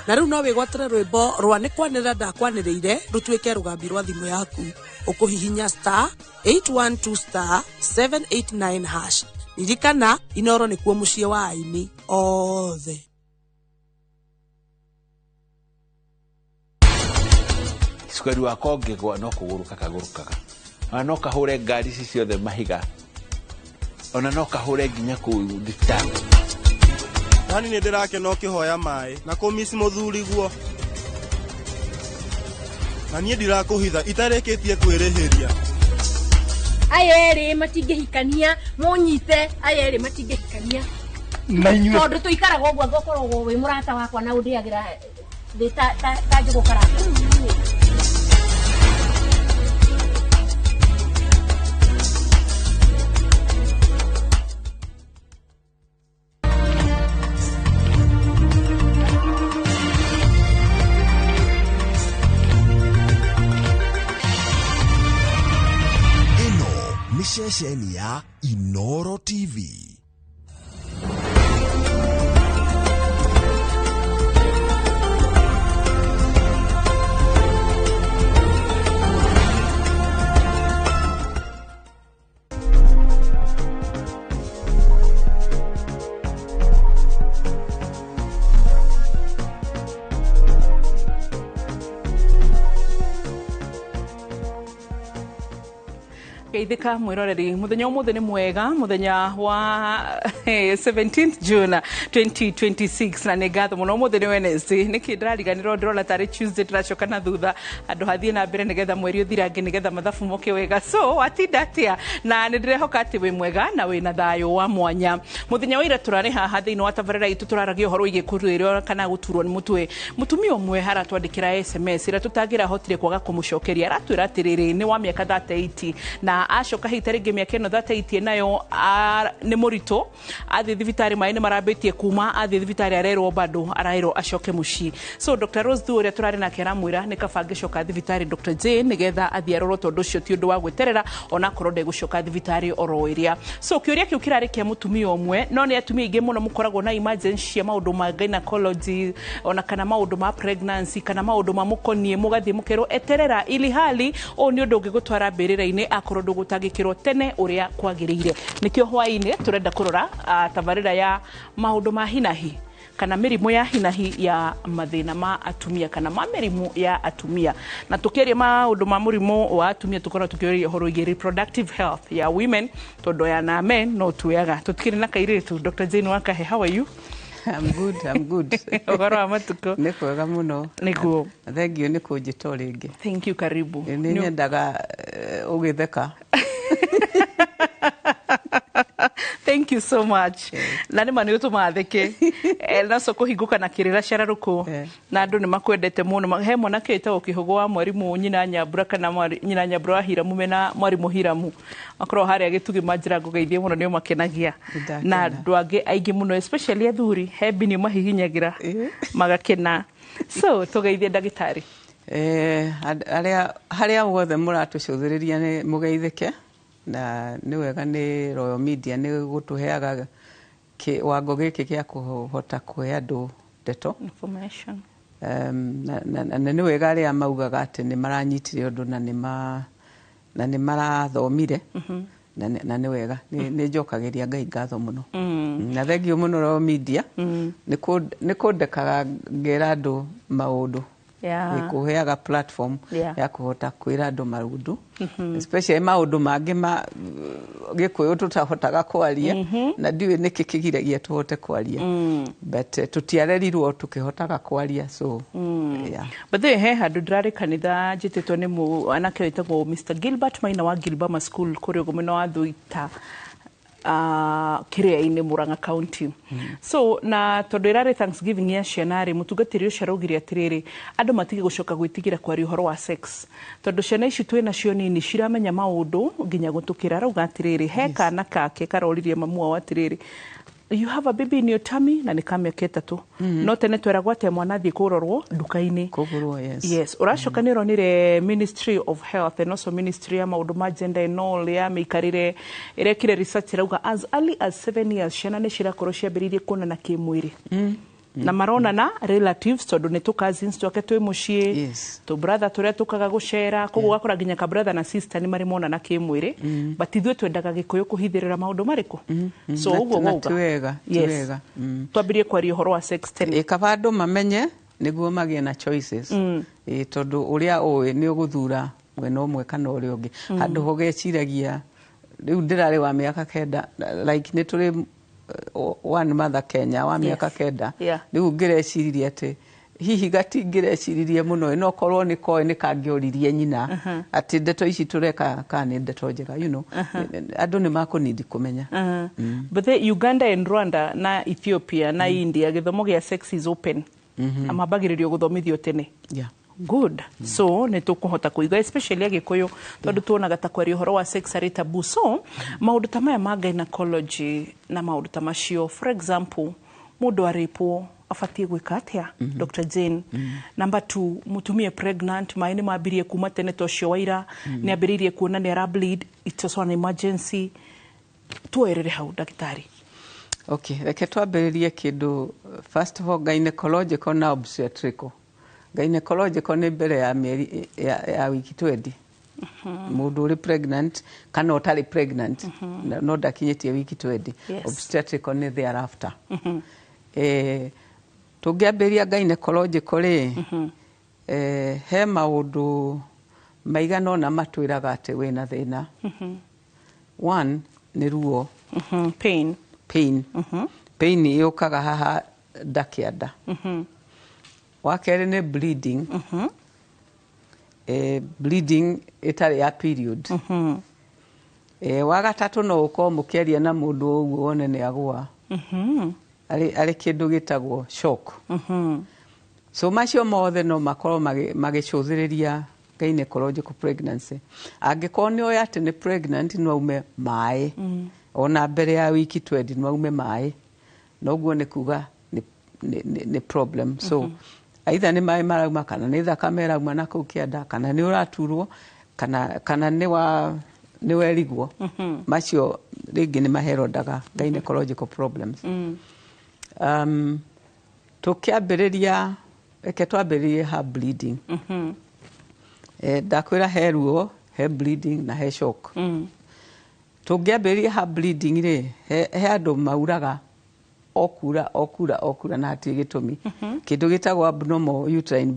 Na rĩu no wĩgwatĩre rwĩmbo rwa nĩ kwanĩrĩra ndakwanĩrĩire rũtuĩke rũgambi rwa thimũ yaku. Ũkũhihinya star 812 star 789 hash. Ririkana, Inoro nĩkuo mũciĩ wa aini othe. Cukari wakwa ũngĩgwa no kũgũrũka kagũrũkaga, ona no kahũre ngari ici ciothe mahiga, ona no kahũre nginya kũu thibitarĩ. Dani, nĩ ndĩrakena ũkĩhoya maĩ na kũmisi mũthuriguo, na niĩ ndirakũhitha itarĩkĩtie kwĩrĩhĩria. Aya erĩ matingĩhikania, mũnyite, aya erĩ matingĩhikania. Na inyuĩ tondũ tũikaraga ũguo, ngũkoragwo wĩ mũrata wakwa na ũndĩagĩra thĩ ta njũgũ karanga. Ĩno nĩ ceceni ya Inoro TV. Geithĩka mwĩroreri, mũthenya ũmũthĩ nĩ mwega, mũthenya wa 17th June 2026, na nĩ ngatho mũno. Ũmũthĩ nĩ Wednesday. Nĩkĩ ndĩrariganĩrwo? Ndĩrona tarĩ Tuesday, ndĩracoka na thutha andũ hathiĩ na mbere nĩgetha mweri ũthirange, nĩgetha mathabu moke wega. So watinda atĩa? Na nĩ ndĩrehoka atĩ wĩ mwega na wĩna thayũ wa mwanya. Mũthenya wa ira tũrarĩ haha thĩinĩ wa tabarĩra itũ, tũraragia ũhoro wĩgiĩ kũrĩrwo kana gũturwo nĩ mũtwe. Mũtumia ũmwe aratwandĩkĩra SMS ĩrĩa tũtangĩrahotire kwaga kũmũcokeria. Aratwĩra atĩrĩrĩ, nĩ wa mĩaka 38 na acoka hihi ta rĩngĩ mĩaka ĩno 38 nayo nĩ mũritũ. Athiĩ thibitarĩ maĩ nĩ marambĩtie kuma, athiĩ thibitarĩ arerwo bado, araĩrwo acoke mũciĩ. So Dr Rose Thu ũrĩa tũrarĩ nake aramwĩra nĩ kaba angĩcoka thibitarĩ Dr Jane, nĩgetha athiĩ arorwo, tondũ ũcio ti ũndũ wa gwĩterera onakorwo ndegũcoka thibitarĩ oro ĩrĩa. So kĩũria kĩu kĩrarĩ kĩa mũtumia ũmwe, no nĩ atumia aingĩ mũno mũkoragwo na emergency cia maũndũ ma gynecology, ona kana maũndũ ma pregnancy, kana maũndũ ma mũkoniĩ, mũgathiĩ mũkerwo eterera, ili hali ũũ nĩ ũndũ ũngĩgũtwara mbĩrĩra-inĩ akorwo ndũgũtangĩkĩrwo tene ũrĩa kwagĩrĩire. Nĩkĩo hwaĩ-inĩ tũrenda kũrora tabarĩra ya maũndũ ma hinahi kana mĩrimũ ya hinahi ya mathĩna ma atumia kana ma mĩrimũ ya atumia. Na tũkĩaria maũndũ ma mũrimũ wa atumia, tũkoragwo tũkĩũria ũhoro wĩgiĩ reproductive health ya women, tondũ ya na men no tuoyaga tũtikĩrĩ na kairĩtu. Dr Jane Wakahe, how are you? I'm good, I'm good. Ũhoro wa matukũ? Nĩ kwega mũno. Nĩguo. Thank you nĩ kũnjĩta o rĩngĩ. Thank you, karibu. Nĩ nyendaga ũgĩtheka. Thank you so much. Na nĩ ma nĩ ũtũmaga theke. Naco kũhingũka na kĩrĩra cararũkũ na andũ nĩ makwendete mũno. He mwanake wĩtagwo Kĩhũgũ wa mwarimũ nyina Nyambura, kana nyina Nyambura wa Hiramu, mena mwarimũ Hiramu, makoragwo harĩa Gĩtugĩ, manjĩra ngũgeithie mũno, nĩ ũmakenagia. Nĩndakena. Na andũ angĩ aingĩ mũno, especially athuri, he mbini mahihinyagĩra magakena. So tũgeithie ndagĩtarĩ. Arĩa harĩa guothe mũratũcũthĩrĩria, nĩ mũgeithĩke, na nĩ wega nĩ Royal Media nĩ gũtũheaga kĩwango gĩkĩ gĩa kũhota kũhe andũ ndeto. Information. Na nĩ wega arĩa maugaga atĩ nĩ maranyitire ũndũ na nĩ marathomire, na nĩ wega, nĩ njokagĩria Ngai ngatho mũno. Na thank you mũno Royal Media nĩ kũndekaga ngera andũ maũndũ, nĩ kũheaga platform ya kũhota kwĩra andũ maũndũ, especially maũndũ mangĩ ma Gĩkũyũ tũtahotaga kwaria, na ndiũĩ nĩkĩ kĩgiragia tũhote kwaria, but tũtiarerirwo tũkĩhotaga kwaria, so yeah. By the way, he handũ ndĩrarĩ kanitha njĩtĩtwo nĩ mwanake wĩtagwo Mr Gilbert Maina wa Gilbama School kũrĩa ũguo mwena wa Thuita, Kĩrĩa-inĩ, Murang'a County. So na tondũ ĩrarĩ Thanksgiving ya ciana rĩ, mũtungatĩri ũcio araugire atĩrĩrĩ, andũ matige gũcoka gwĩtigĩra kwaria ũhoro wa sex, tondũ ciana ici twĩ nacio nini ciramenya maũndũ nginya gũtũkĩra. Arauga atĩrĩrĩ, he kana kake karoririe mamu wao atĩrĩrĩ, "You have a baby in your tummy?" Na nĩ ka mĩaka 3. No tene tweragwo atĩ mwana athiĩ kũrorwo nduka-inĩ. Kũgũrwo, yes. Yes. Ũracoka nĩ ũronire Ministry of Health and also Ministry ya maũndũ ma gender and all ya mĩikarĩre ĩrekire research, ĩrauga as early as 7 years ciana nĩ cirakorwo ciambĩrĩirie kuonana kĩmwĩrĩ. Na maronana relatives, tondũ nĩ tũ cousins twake twĩ mũciĩ, tũ brother tũrĩa tũkaga gũcera koguo, ũgakora nginya ka brother na sister nĩ marĩ monana kĩmwĩrĩ, but ithuĩ twendaga Gĩkũyũ kũhithĩrĩra maũndũ marĩkũ, so ũguo Na wauga. ti wega, ti wega. Twambĩrie kwaria ũhoro wa sex tene. Ĩ, kaba andũ mamenye nĩguo magĩe na choices. Ĩ, tondũ ũrĩa ũĩ nĩ ũgũthura mwena ũmwe kana ũrĩa ũngĩ, handũ ho geciragia rĩu ndĩrarĩ wa mĩaka 9, like nĩ tũrĩ one mother Kenya wa mĩaka 9. Rĩu ngĩreciririe atĩ hihi gatingĩreciririe mũno, no korwo nĩ koĩ nĩ kangĩoririe nyina atĩ ndeto ici tũreka kana nĩ ndeto njega. Andũ nĩ makũnindi kũmenya. But the Uganda and Rwanda na Ethiopia na India, gĩthomo gĩa sex is open na mambagĩrĩrio gũthomithio tene. Good. So nĩ tũkũhota kũiga, especially Agĩkũyũ, tondũ tuonaga ta kwaria ũhoro wa sex arĩ tabu. So maũndũ ta maya ma gynecology na maũndũ ta macio, for example, mũndũ arĩpwo abatiĩ gwĩka atĩa, Dr Jane? Number two, mũtumia pregnant, maĩ nĩ mambirie kuma tene ta ũcio wa ira, nĩ ambĩrĩirie kuona nĩ ara bleed, it's also an emergency. Tuoerere hau, ndagĩtarĩ. Okay, reke twambĩrĩrie kĩndũ first of all gynecological na obstetrical. Gynecological nĩ mbere ya mĩeri ya wiki 20, mũndũ ũrĩ pregnant kana ũtarĩ pregnant no ndakinyĩtie wiki 20. Obstetrical nĩ thereafter. Tũngĩambĩrĩria gynecological rĩ, he maũndũ maigana ũna matwĩraga atĩ wĩna thĩna. One nĩ ruo. Pain. Pain. Pain yũkaga haha ndakĩanda. Wa kerĩ nĩ bleeding. Bleeding ĩtarĩ ya period. Wa gatatũ no ũkorwo mũkĩaria na mũndũ ũguo wone nĩ agũa, arĩ kĩndũ gĩtagwo shock. So macio mothe no makorwo magĩcũthĩrĩria gynecological pregnancy. Angĩkorwo nĩ oĩ atĩ nĩ pregnant, no aume maĩ ona mbere ya wiki 20, no aume maĩ, noguo nĩ kuga nĩ problem. So either nĩ maĩ marauma, kana nĩ thakame ĩrauma na kũu kĩanda, kana nĩ ũraturwo, kana nĩ werigwo, macio rĩngĩ nĩ maherondaga gynecological problems. Tũkĩambĩrĩria, reke twambĩrĩrie ha bleeding. Ndakwĩra he ruo, he bleeding na he shock. Tũngĩambĩrĩria ha bleeding rĩ, he andũ mauraga o kura o kura o kura na hatirĩ gĩtũmi, kĩndũ gĩtagwo abnormal uterine.